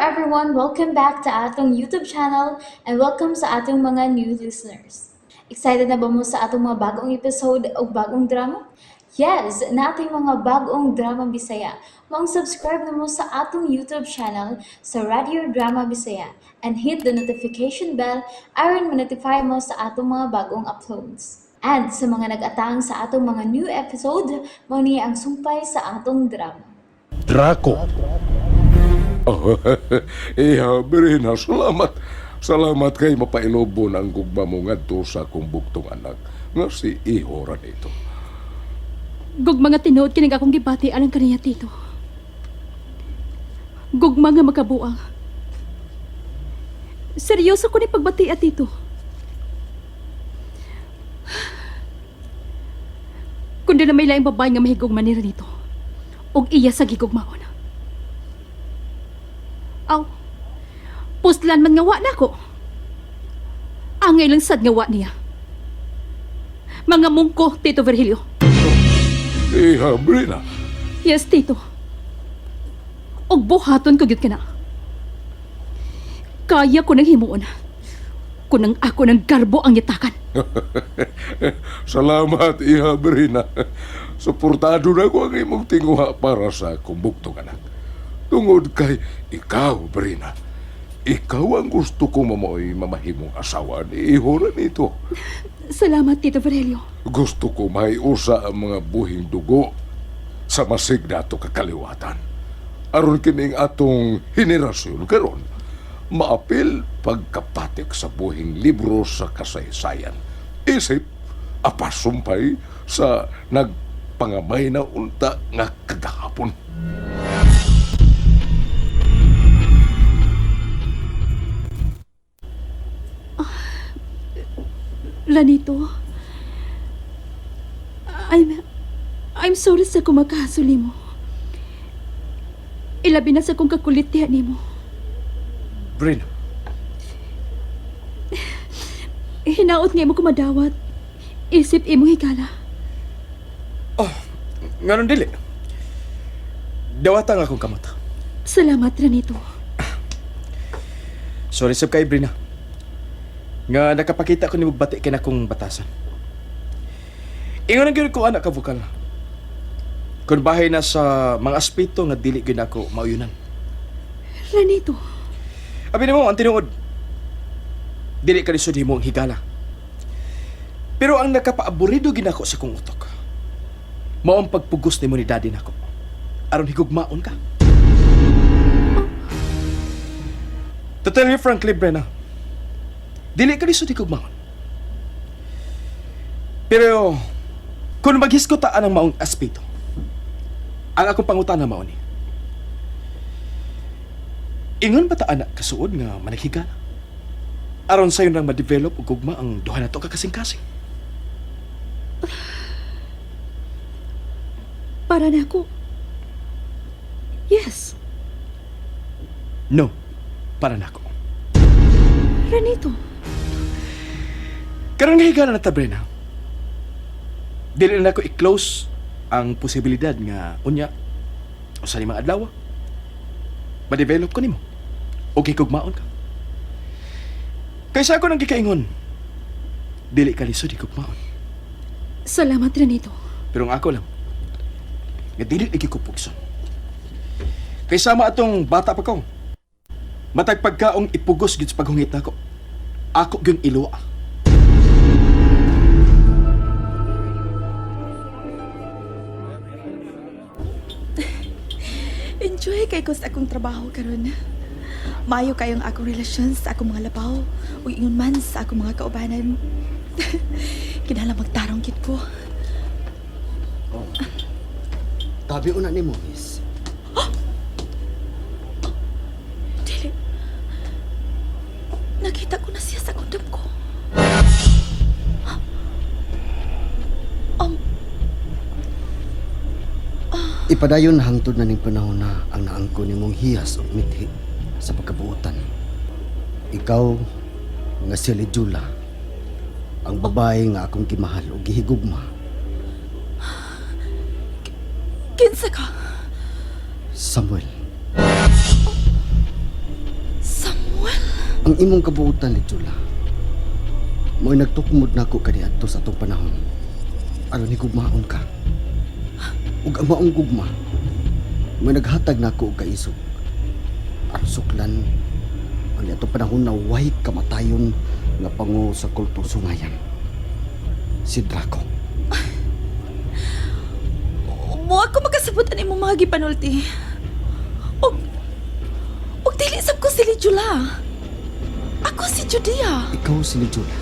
everyone! Welcome back to atong YouTube channel and welcome sa atong mga new listeners. Excited na ba mo sa atong mga bagong episode o bagong drama? Yes, naa tay mga bagong drama Bisaya. Maong subscribe na mo sa atong YouTube channel sa Radio Drama Bisaya and hit the notification bell aron ma-notify mo sa atong mga bagong uploads. And sa mga nag-atang sa atong mga new episode, mao ni ang sumpay sa atong drama. Draco. Oh, iha, Brina, salamat. Salamat kay mapailobon ang gugma mo ngadto sa akong bugtong anak nga si Iho Ranito. Gugma nga tinuod kining akong gibati alang kaniya, Tito. Gugma nga makabuang. Seryoso ko ni pagbati, Tito. Kundi na may laing babae nga mahigugma ni Renito. Og iya sa gigugmaon. Aw, puslan man nga wa na ko. Angay lang sad nga wa niya. Mga mungko, Tito Virgilio. Iha, Brina. Yes, Tito. Og buhaton ko gyud kana. Kaya ko nang himuon. Kun ang ako ng garbo ang yatakan. Salamat, Iha Brina. Suportado na ko ang imong tinguha para sa akong bugtong anak. Tungod kay ikaw, Brina. Ikaw ang gusto ko mamoy mamahimong asawa ni Iho Ranito. Salamat, Tito Virgilio. Gusto ko maiusa ang mga buhing dugo sa masig nato kakaliwatan. Aron kining atong henerasyon karon maapil pagkapatik sa buhing libro sa kasaysayan. Isip apasumpay sa nagpangamay na unta nga kagahapon. Lanito, I'm sorry sa kumakasuli mo. Ilabi na sa kong kakulit diha nimo. Brina, Hinaot nga imo kumadawat. Isip imong higala. Nganon dili. Dawata nga akong kamot. Salamat, Ranito. Sorry sab kay Brina. Nga nakapakita ko nimo bati kay nakong batasan. Ingon ang gyud ko anak ka vokal. Kun bahay na sa mga aspeto nga dili gyud ako mauyunan. Ranito, Abi nimo ang tinuod. Dili ka lisod himo ang higala. Pero ang nakapaaburido ginako sa kong utok. Mao ang pagpugos nimo ni daddy nako. Aron higugmaon ka. To tell you frankly, Brenna, dili ka lisod higugmaon. Pero kung maghisgutaan ang maong aspeto, ang akong pangutana mao ni. Ingon ba ta anak kasuod nga managhigala? Aron sayon rang ma-develop og gugma ang duha nato ka kasing-kasing. Para na ako. Yes, No, para nako. Ranito. Karon nga higala na ta, Brena. Dili na nako i-close ang posibilidad nga unya usa ni mga adlaw ma-develop ko nimo. Okay kugmaon ka. Kaysa ako nang gikaingon, dili ka lisod higugmaon. Salamat, Ranito. Pero ang ako lang, nga dili lagi ko pugson. Kay sama atong bata pa ko, matag pagkaong ipugos gid sa paghungit nako. Ako gyud iluwa. Enjoy kay ko sa akong trabaho karon. Maayo kayong akong relasyon sa akong mga labaw ug ingon man sa akong mga kaubanan. Kinahanglan magtarong gid ko. Tabi una nimo, miss. Dili. Nakita ko na siya sa kondom ko. Ipadayon hangtod na ning panahon na ang naangko nimong hiyas ug mithi sa pagkabuotan. Ikaw nga si Lijula, ang babae nga akong gimahal ug gihigugma. Kinsa ka? Samuel. Ang imong kabuutan, Lijula, mo'y nagtukmod nako kaniadto sa atong panahon. Aron higugmaon ka. Ug ang maong gugma, mo'y naghatag nako og kaisog. Aron suklan ang atong panahon na way kamatayon nga pango sa kultong sungayan. Si Draco. Mo ako makasabot ani imong mga gipanulti. Og og dili sab ko si Lijula. Ako si Judea. Ikaw si Lijula.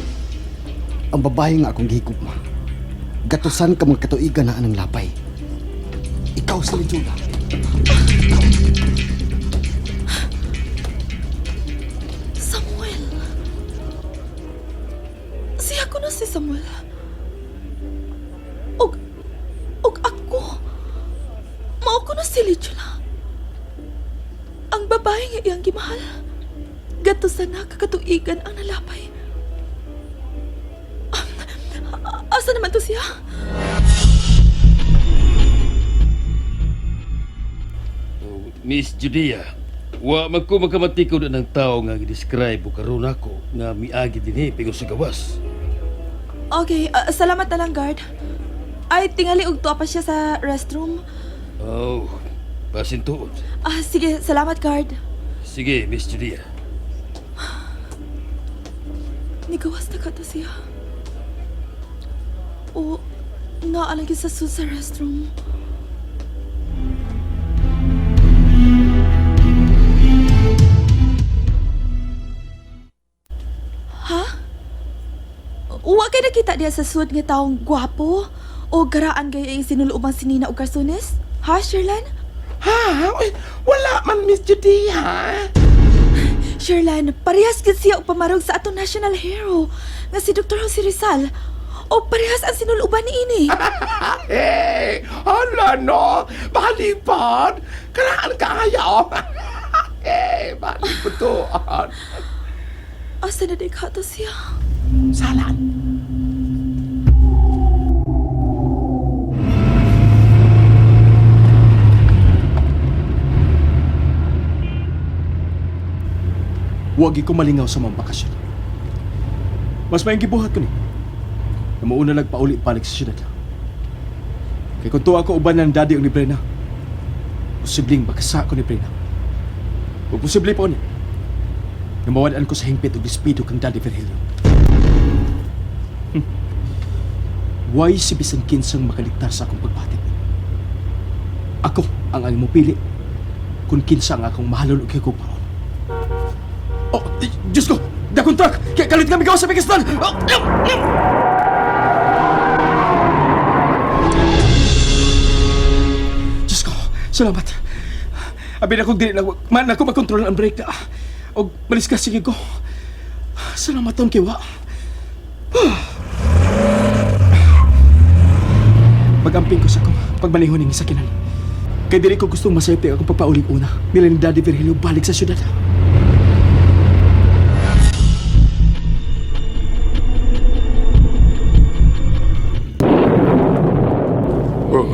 Ang babae nga akong gihigugma. Gatusan ka mga katuigan na anang lapay. Ikaw si Lijula. Samuel. Siya ko na si Samuel. Og og ako. Mao ko na si Lijula. Ang babae nga iyang gimahal. Gatusan na kakatuigan ang nalapay. Asa naman to siya? Miss Judea, wa man ko makamatikod ng tao nga gi-describe o karon ako nga miagi dinhi pingon sa gawas. Okay, salamat na lang, guard. Ay, tingali og tuwa pa siya sa restroom. Oh, basin tuod. Ah, sige, salamat, guard. Sige, Miss Judea. Nigawas na ka to siya. O, naalagi sa sud sa restroom. Ha? Wa kay nakita diya sa sud nga taong gwapo o garaan gaya ang sinuluubang si Nina og Garsones? Ha, Sherlan? Ha? Uy, wala man, Miss Judea. Sherlan, parehas gid siya og pamarog sa atong national hero nga si Dr. Jose Rizal. O parehas ang sinuluban ni ini. Hey, hala no. Balipod. Karaan kaayo. Hey, balipod to. Asa na di ka to siya? Salan. Huwag ko malingaw sa mga bakasyon. Mas may gibuhat ko ni. Namuuna nagpauli-balik sa syudad. Kay kung tuwa ko uban ng daddy o ni Brena, posibleng bakasa ko ni Brena. O posible po ni. Namawadaan ko sa hingpit o dispido kang Daddy Virgilio. Why si bisan kinsang makaligtar sa akong pagbati? Ako ang ang pili kung kinsa ang akong mahalon o kikugmaon. Oh, eh, Diyos ko! Dakong truck! Kaya kalit kami gawa sa Pakistan! Oh, mm, mm. Diyos ko, salamat. Abi na kong dili na, man ako makontrol ang brake na. Og malis ka, sige ko. Salamat taon kay wa. Pag-amping ko sa akong pagmaneho ning sakinan. Kay dili ko gustong masayop akong pagpaulig una. Nila ni Daddy Virgilio balik sa syudad. Oh,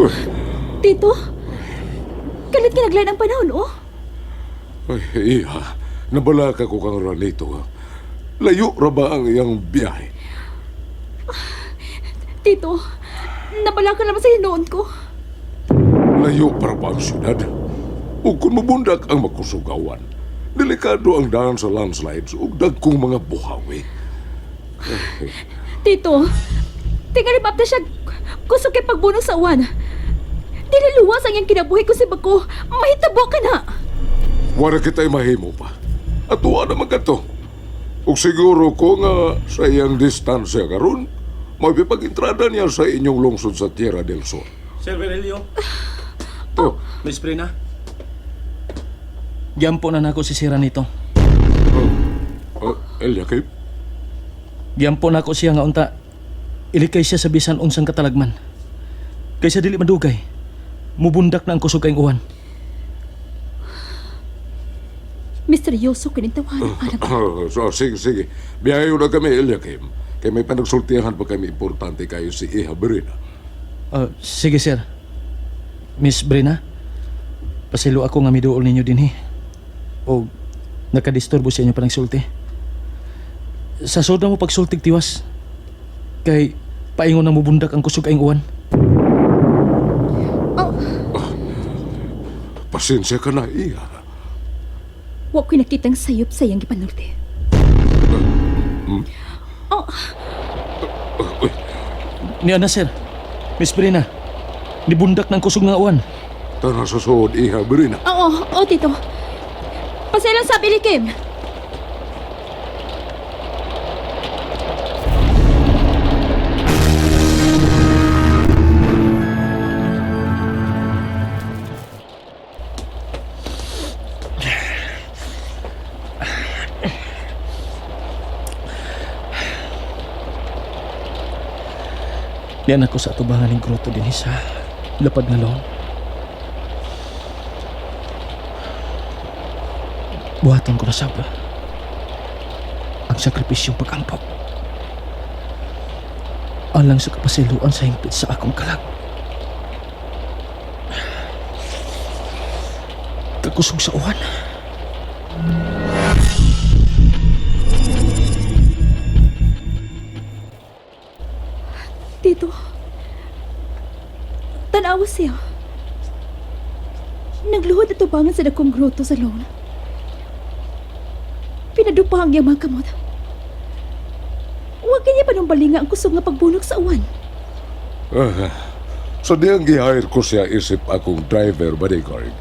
uy, Tito, kalit ka naglain ang panahon, oh. ay, iha, nabalaka ko kang ranito. Layo ra ba ang iyang biyahe? Tito, nabala ka naman sa hinoon ko. Layo para ba ang syudad? O kung mabundak ang makusugawan, delikado ang daan sa landslides ug dagkong mga buhawi. Tito, tingali pa siya kusog kay pagbunong sa uwan. Dili luwas ang iyang kinabuhi ko si Bako. Mahitabo ka na. Wala kita'y mahimo pa. At wa naman ka to. Ug siguro ko nga sa iyang distansya karon, mapipag-entrada niya sa inyong lungsod sa Tierra del Sol. Sir Virgilio, Oh, Miss Brina. Giampo na nako si Sira nito. oh, Eliakim? Giampo nako siya nga unta. Ilikay siya sa bisan unsang katalagman. Kaysa dili madugay. Mubundak na ang kusog kayong uwan. Misteryoso kining tawanan, anak. So, sige, sige. Biyahe na kami, Eliakim. Kay may panagsultihan pa kami importante kayo si Iha Berina. Ah, sige sir. Miss Brina, pasilo ako nga miduol ninyo dinhi. O Nakadisturbo sa inyo panagsulti. Sa sud na mo pagsultig tiwas. Kay paingon na mubundak ang kusog aing uwan. Oh, Pasensya ka na, iya. wa ko'y nakitang sayop sa iyang gipanulti. Oh, Niya na sir. Miss Brina, nibundak ng kusog nga uwan. Tara sa suod, iha, Brina. oo, oo, tito. Pasailang sa Kim. Niyan ako sa atubangan ng groto din sa lapad nga lon. Buhaton ko na sab ang sakripisyong pag-ampo. Alang sa kapasiluan sa hingpit sa akong kalag. Kakusog sa uwan. Tito, tanawa siya. Nagluhod at tubangan sa dakong groto sa lona. Pinadupa ang iyang mga kamot. Huwag kanya panumbalinga ang kusog nga pagbunok sa uwan. Ah, sa diyang gihire ko siya isip akong driver bodyguard.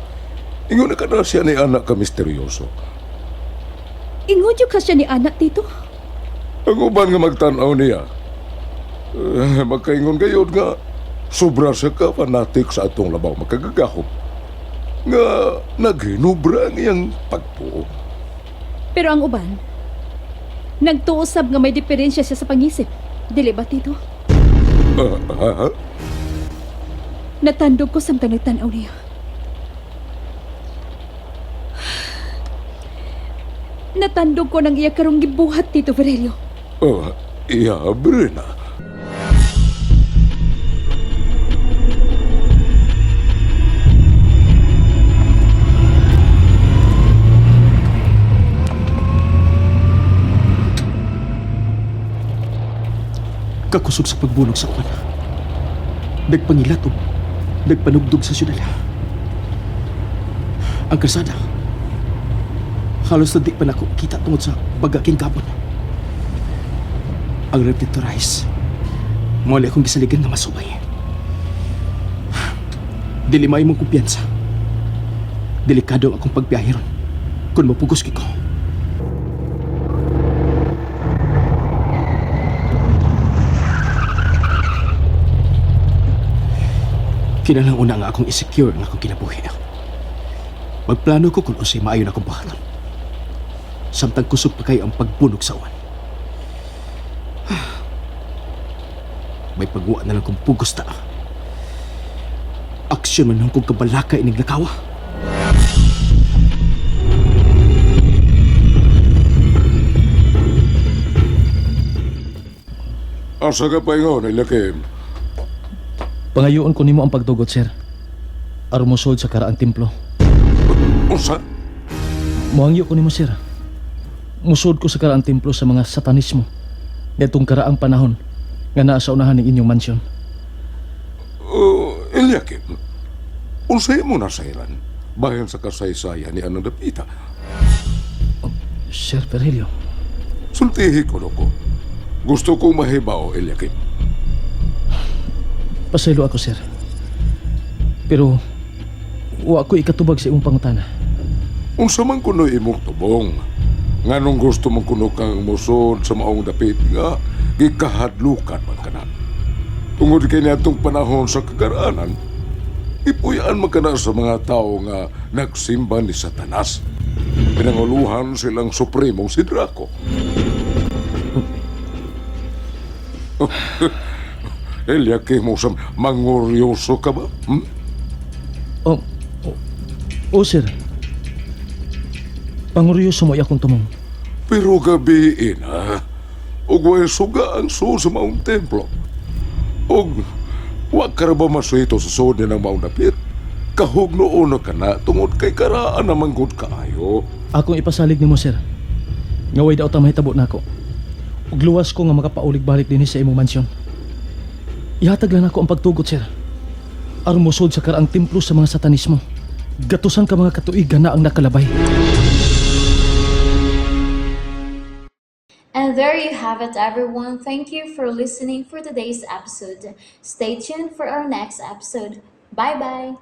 Ingon na ka na siya ni anak ka misteryoso. Ingon yung ka siya ni anak, Tito. Ang uban nga magtanaw niya, eh, magkaingon gayod nga, sobra siya ka fanatic sa atong labaw makagagahom. Nga naghinubra ang iyang pagpuo. Pero ang uban, nagtuusab nga may diferensya siya sa pangisip. Dili ba, Tito? Ah, ah, ah. Natandog ko samtang nagtanaw niya. Natandog ko ng iya karong gibuhat, Tito Virelio. Ah, iya, Brina. Kakusog sa pagbulog sa uwan. Nagpangilat o nagpanugdog sa syudad. Ang kalsada. Halos na di pa nako kita tungod sa bagaking gapon. Ang reflectorize. Mali akong gisaligan nga masubay. Dili may mong kumpiyansa. Delikado ang akong pagbiyahe ron kung mapugos ko. Kinalang una nga akong i-secure ang akong kinabuhi. Magplano ko kung unsay maayo na akong buhaton. Samtang kusog pa kayo ang pagbunog sa uwan. May pagwa na lang kong pugos ta. Aksyon man lang kong kabalaka ining lakawa. Asa ka pa ingon, Eliakim? Pangayoon ko nimo ang pagdugot, sir. Aron mosulod sa karaang templo. Unsa? Moangyo ko nimo, sir. Musod ko sa karaang templo sa mga satanismo. Nitong karaang panahon nga naa sa unahan ng inyong mansyon. Eliakim, unsay mo na sayran? Bahin sa kasaysayan ni Anang Dapita. Sir Virgilio, Sultihi ko ko. Gusto kong mahibaw, Eliakim. pasaylo ako, sir. Pero wa ko ikatubag sa imong pangutana. Unsa man kuno imong tubong? Nganong gusto mong kuno kang musod sa maong dapit nga gikahadlukan man kana. Tungod kay niadtong panahon sa kagaraanan, ipuyaan man kana sa mga tao nga nagsimba ni Satanas. Pinanguluhan silang supremong si Draco. Eliakim, usam manguryoso ka ba? Hmm? Oh, oh, oh sir. Panguryoso mo akong tumong. Pero gabi na, ug way suga ang suod sa maong templo. Ug wa ka ra ba masuhito sa suod ng maong dapit? Kahugnoon na ka na tungod kay karaan naman gud kaayo. Akong ipasalig nimo, sir. Nga way daw ta mahitabo nako. Ug luwas ko nga makapaulig-balik dinhi sa imong mansyon. Ihatag lang nako ang pagtugot, sir. Aron mosud sa karaang templo sa mga satanismo. Gatusan ka mga katuigan na ang nakalabay. And there you have it, everyone. Thank you for listening for today's episode. Stay tuned for our next episode. Bye bye.